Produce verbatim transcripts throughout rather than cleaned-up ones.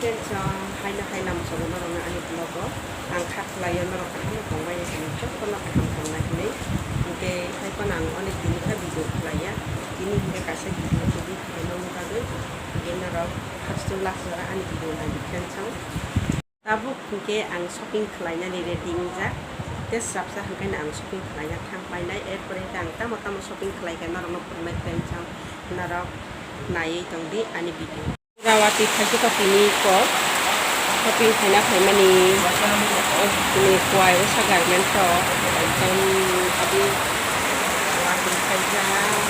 Friends, um, haino haino mwchangma norokno ani vlog o ang kha khlaio, norok kaham no tongbai hinwi jotono kaham tongnai hinwi. Hinkhe hai phano ang onek dini kha video khlaiya, tini hinkhe kaisa video tubui khlaimani bagwi. Hinkhe norok first to last jora ani video naidi friends, um. Tabuk hinkhe ang shopping khlainani ready wngjak. Tei swrapsa hinkhe ang shopping khlaina thang painai, erpore hinkhe ang tamo tamo shopping khlaikha norokno phwrwngnai friends, um, norok naiwi tongdi ani video. Pura watwi phaikhe tini kok shopping khaina phaimani, tini kuai Usha garment rok ekdom abi watwi phaijak.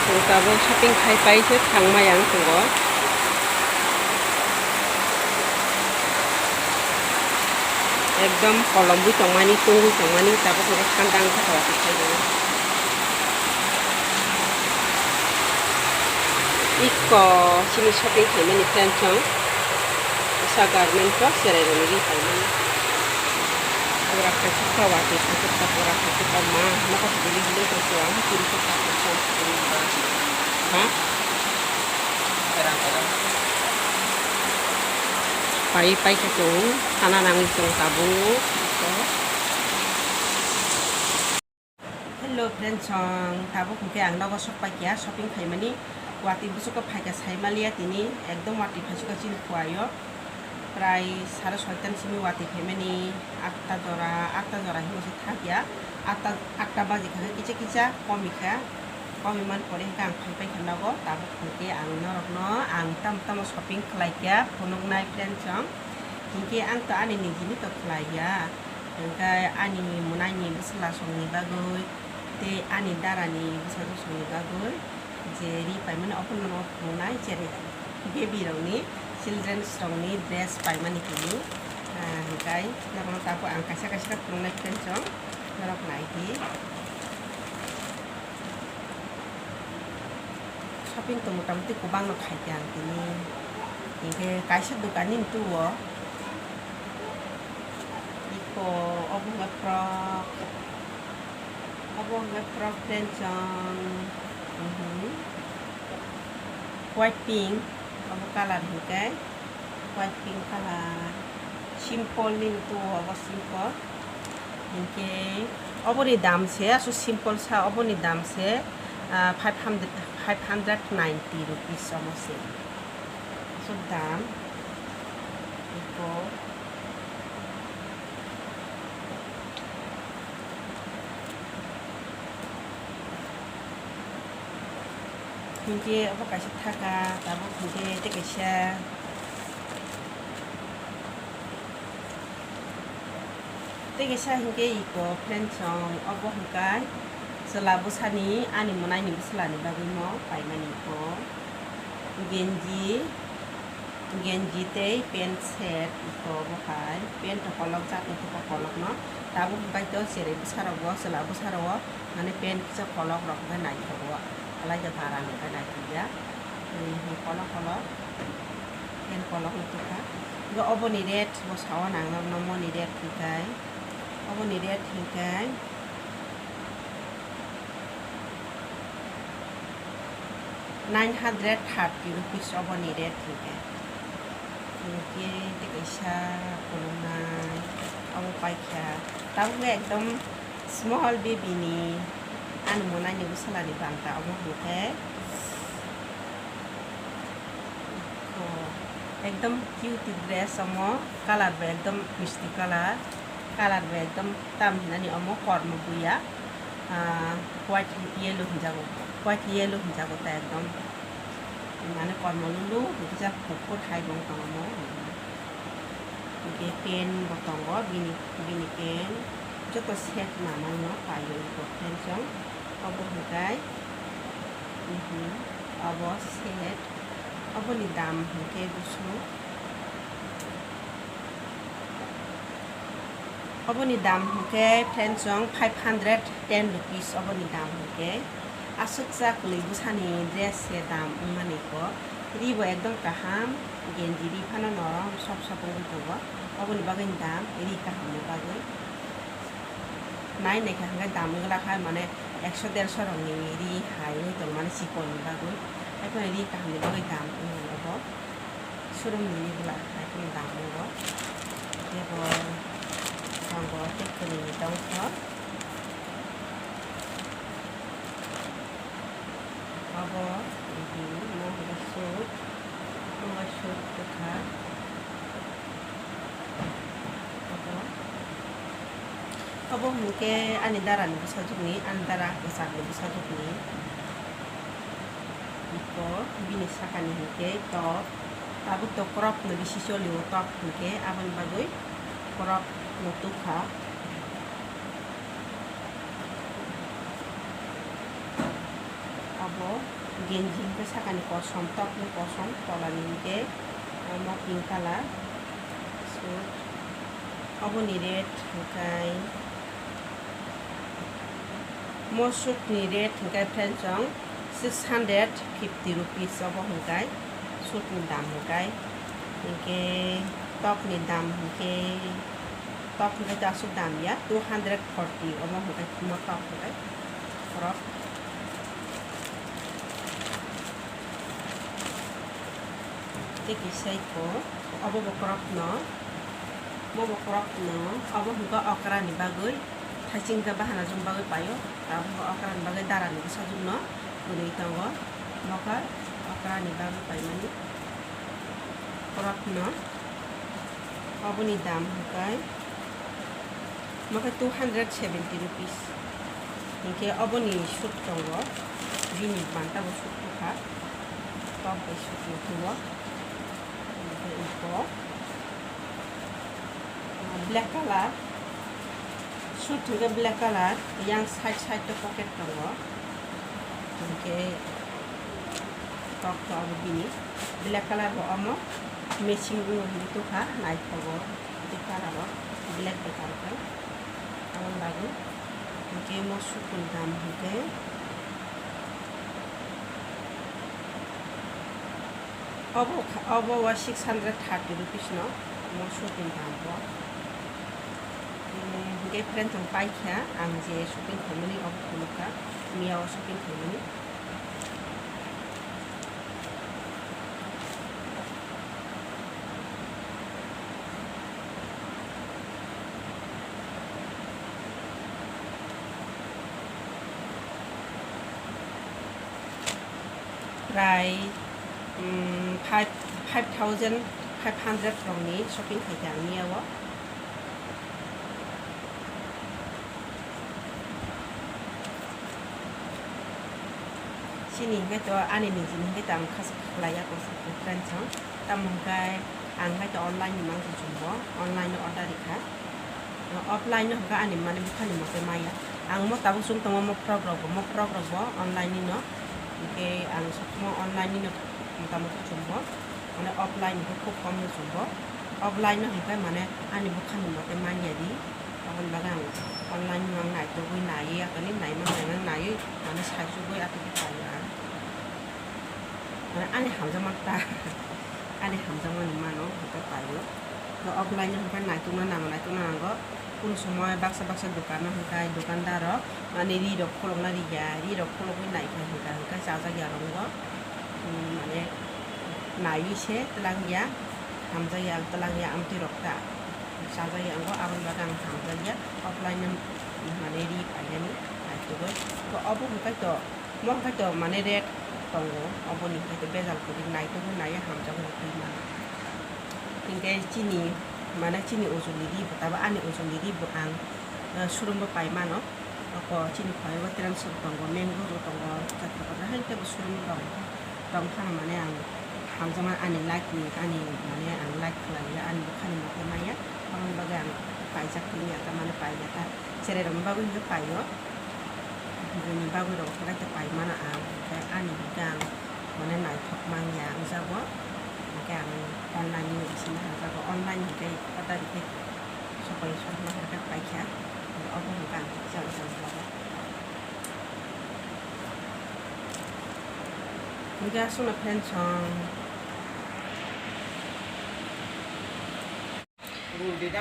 Chwng tabuk shopping khai pai se thangmai ang tongo. Ekdom kolomwi tongmani, tungwi tongmani tabuk hwnkhe khanda wngkha watwi phaijak. Iko chini shopping khaimani friends, chwng Usha garment o cherai rwni ri paimani. Pura khaisukha watwi khaisukha, pura khaisukha ma, nokha sibili bili tongkha, ang chini khe kha kha kha. Ha? Pai pai kha chwng, khana nangwi chwng tabuk. Hello friends, chwng tabuk hwnkhe ang nogo sok paikha shopping khaimani. Watwi busugo phaikha saimaliya tini, ekdom watwi phaisukha chini phuaio. Prai sare soitan simi watwi phaimani, atta jora, atta jora hinwi se thakya. Atta, atta baji khakhe kicha kicha komikha. Komi man pore hwnkhe ang phai paikha nogo. Tabuk hwnkhe ang norokno ang tamo tamo shopping khlaikha phunuknai friends, chwng. Hinkhe ang to ani nijini to khlaiya. Hwnkhe ani mwnaini bwsla songni bagwi tei ani darani bwsajwk songni bagwi je ri paimani, ophano no phunuknai, je baby rokni, childrens rokni dress paimani hinwi, ah, hwnkhe norokno tabuk ang kaisa kaisa phunuknai friends, chwng norok nai di. Shopping to mota moti kwbangno khaikha ang tini. Hinkhe kaisa dokan nini tuo. Iko obo hwnkhe frock. Obo hwnkhe frock friends, chwng. Mhm. White pink. Obo colour hwnkhe. White pink colour, simple nini tuo obo simple. Hinkhe oboni dam se aswk simple sa, oboni dam se, ah, five hundred, five hundred ninety rupees omo se. Aswk dam. Iko. Hinkhe obo kaisa thaka, tabuk hinkhe tei kaisa, tei kaisa hinkhe iko friends, chwng obo hwnkhe chwla bwsani ani mwnaini bwswlani bagwi mo paimani iko genji. Genji tei pant set iko bo hai, pant to kolok jatni tongkha kolokno. Tabuk hwnkhe to cherai bwsarok bo, chwla bwsarok o mane pant kisa kolok rok hwnkhe naithogo, alai khe bara hwnkhe naithoya. Hmm, kolok kolok, pant kolok no tongkha. Hwnkhe oboni rate bo sao nang norokno, moni rate hwnkhe, oboni rate hwnkhe nine hundred thirty rupees oboni rate hwnkhe. Hinkhe tei kaisa khulumnai obo paikha. Tabukhe ekdom small baby ni ani mwnaini bwswlani banta obo hwnkhe. Oh, ekdom cute dress omo, colour bo ekdom misti colour. Colour bo ekdom tam hinani omo kormo buya, ah, white yellow hinjago, white yellow hinjago ta ekdom. Mane kormo lulu, kisa kuphur hai bo wng tongo omo. Hinkhe pant bo tongo, bini, bini pant. Joto set manwi no paio iko pant chwng. Obo hwnkhe, mhm, obo set. Oboni dam hwnkhe busu. Oboni dam hwnkhe friends chwng five hundred ten rupees oboni dam hwnkhe. Aswk cha kwlwi bwsani dress se dam wngmani kok. Ri bo ekdom kaham, genji ri phano norom sop sop wngwi tongo. Oboni bagwi dam, ri kahamni bagwi. Nai naikha hwnkhe dam wngla kha, mane ekso derso rokni ri hai wngwi tongo, mane chikolni bagwi. Haiphano ri kahamni bagwi dam wngmani. Showroom ni bwla hai kheno dam o. Kebo tongo tei kwrwi ni tongkha. Abo, mhm, mo hwnkhe suit, mo suit kwkha. Abo, abo hwnkhe ani dara ni bwsajwk ni, ani dara kwchar ni bwsajwk ni. Iko bini saka ni hwnkhe top, tabuk to crop no bisi choli o top hwnkhe, aboni bagwi crop no tukha. Abo genji hwnkhe sakani kosom, tokni kosom, tolani hwnkhe, ah, mo pink colour. So, oboni rate hwnkhe, mo suit ni rate hwnkhe, friends, chwng six hundred fifty rupees obo hwnkhe, suit ni dam hwnkhe, hwnkhe tok ni dam hwnkhe, Top hwnkhe to aswk dam ya, two hundred forty, omo hwnkhe mo top hwnkhe borok. Tei kisa iko, obo bo crop no, bo bo crop no, obo hwnkhe okra ni bagwi, thaising khe bahana jum bagwi paio, abo hwnkhe okra ni bagwi dara ni bwsajwk no bwrwi tongo, bo khe okra ni bagwi paimani crop no. Oboni dam hwnkhe, mo khe two hundred seventy rupees. Hinkhe oboni suit tongo, bini banta bo suit bwkha, top bai suit no tugo. Hinkhe iko black colour, suit hinkhe black colour, yang side side o pocket tongo. Hinkhe tok to obo bini black colour bo omo matching wngwi hinwi tukha, naithogo tei colour o black bai kankha. Aboni bagwi hinkhe mo suit ni dam hinkhe obo kha, obo o six hundred thirty rupees no mo suit ni dam bo. Hinkhe friend chwng paikha, ang je shopping khaimani obo phunukha, miya o shopping khaimani. Prai, um, five, five thousand five hundred rokni shopping khaikha ang miya o. Chini hinkhe to ani nijini hinkhe to ang khasa khlaiya kok friend chwng. Tamo hinkhe ang hinkhe to online ni mangsa chumbo, online no order rikha. Offline no hinkhe ani mane bukhani mote maya. Ang mo tabuk chum tongo mo frock rok bo, mo frock rok bo online ni no. Hinkhe ang sob somoi online ni no mota moti chumbo. Mane offline hinkhe khub kom no chumbo. Offline no hinkhe mane ani bukhani mote manya di. Aboni bagwi ang online no ang naitugwi naiwi, atoni naima naima naiwi, mane saichugwi atoni paio ang. Mane ani hamjakma ta, ani hamjakmani mano hinkhe paio. Offline no hinkhe naitukna nango, naitukna nango. Kunu somoi baksa baksa dukano hinkhe dukandar rok mane ri rok khulukna riya, ri rok khulukwi naikha hinkha hinkhe chajakya rok no, um, mane naiwi se twlangya, hamjakya ang twlangya amtwi rok ta chajakya ang, aboni bagwi ang hamjakya offline no mane ri painani naitugwi. Obo hinkhe to. Mo hinkhe to mane rate tongo, oboni hinkhe to bejal kwrwi naitugwi naiya hamjakgo twi mano. Hinkhe chini mane chini ujuni ri bo tabo ani ujuni ri bo ang, eh, showroom bo pai mano. Oko chini khoibo trend shop tongo, mango bo tongo, jat jat hai tebo showroom rok tong phano mane ang hamjakma ani like ni ani mane ang like khlaiya ani bukhani mote maya, aboni bagwi ang paijak tongya tamani paiyakha. Cherai rokni bagwi hinkhe paio. Buini bagwi rok hinkhe paimano ang, hinkhe ani hinkhe ang mane naithok manya wngjago, hinkhe ang online ni bisingtwi hamjago, online hinkhe order hinkhe sopai sokma hinkhe paikha, obo hinkhe ang jang jang jago. Hinkhe aswkno friend song.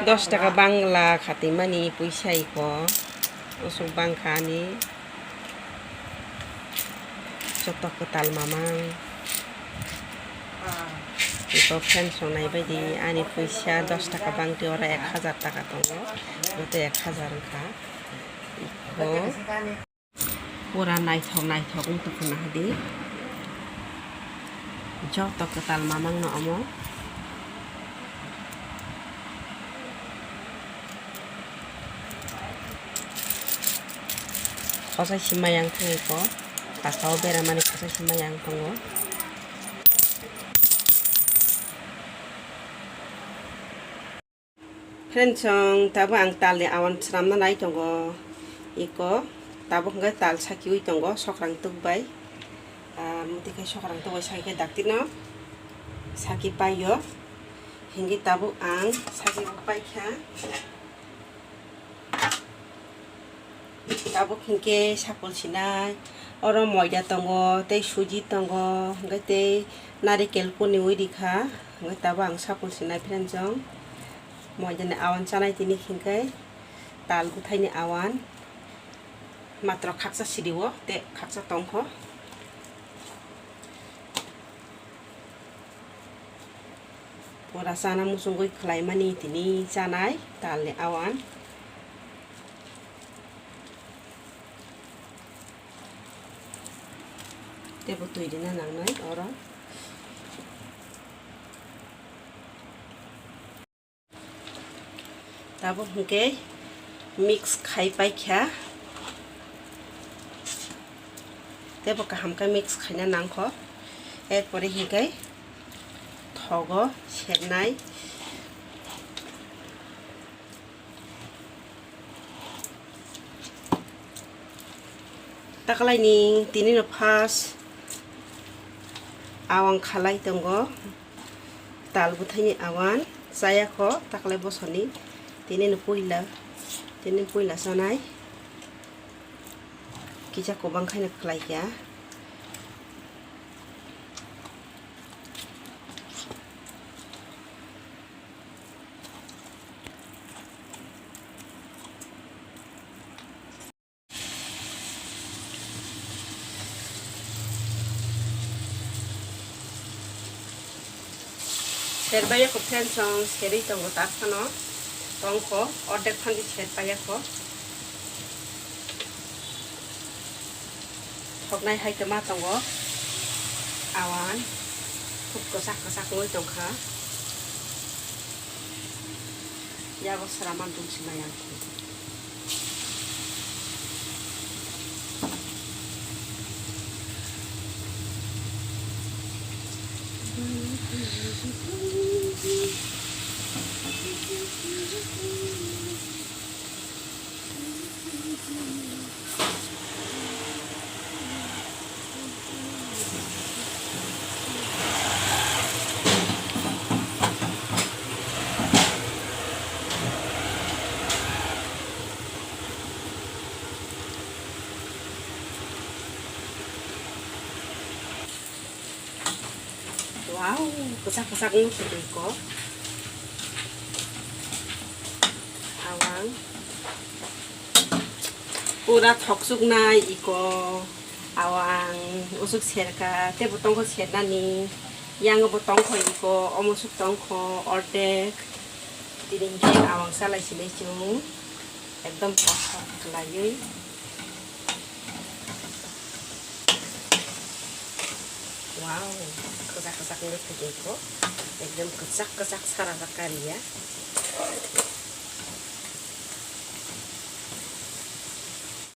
Dos taka bangla khatimani puisa iko. Usuk bangkha ani. Joto kwtal mamang. Iko friends rok naibaidi ani puisa dos taka bangtwi oro ek hazar taka tongo, joto ek hazar wngkha. Iko pura naithok naithok wngtongkha nahadi, joto kwtal mamangno omo. Khosai sima yang thangwi ko, taka o beramani khosai sima yang tongo. Friends, chwng tabuk ang talni awan swnamna nai tongo. Iko tabuk hwnkhe tal sakiui tongo sokrang tuk bai. Ah, muti khai sokrang tuk bai saki khe daktino saki paio. Hingke tabuk ang saki bo paikha. Tabuk hinkhe sapul sinai, oro moida tongo, tei suji tongo, hingke tei narikel kuniui rikha, hingke tabuk ang sapul sinai friends chwng. Moidani awan chanai tini hinkhe tal bwthaini awan matro khaksa sidio, tei khaksa tongkho. Pura chana muchungwi khlaimani tini chanai talni awan. Teibo twi rina nangnai oro. Tabuk hwnkhe mix khai paikha. Teibo kaham khe mix khaina nangkho. Erpore hwnkhe thogo sernai. Taklaini tini no first awang khalai tongo. Tal bwthaini awan chaya kho, taklai bosoni tini no puila, tini puila chanai kisa kwbang khaino khlai kha. Serbai yakho friends, ang serwi tongo takhano tongkho, ordek phanti serbai yakho. Thoknai hai khe ma tongo, awan khub kwchak kwchak wngwi tongkha. Yago swraman dum swmai ang. Wow, kwchak kwchak wngwi tongkha iko. Awang pura thoksuknai iko. Awang usuk serka, teibo tongkho sernani. Yango bo tongkho iko, omo suk tongkho, ordek. Tini hwnkhe awang salai sinai chwng. Ekdom kothok khlaiwi. Wow, kwchak kwchak wngwi phaikha iko. Ekdom kwchak kwchak sarajak kariya.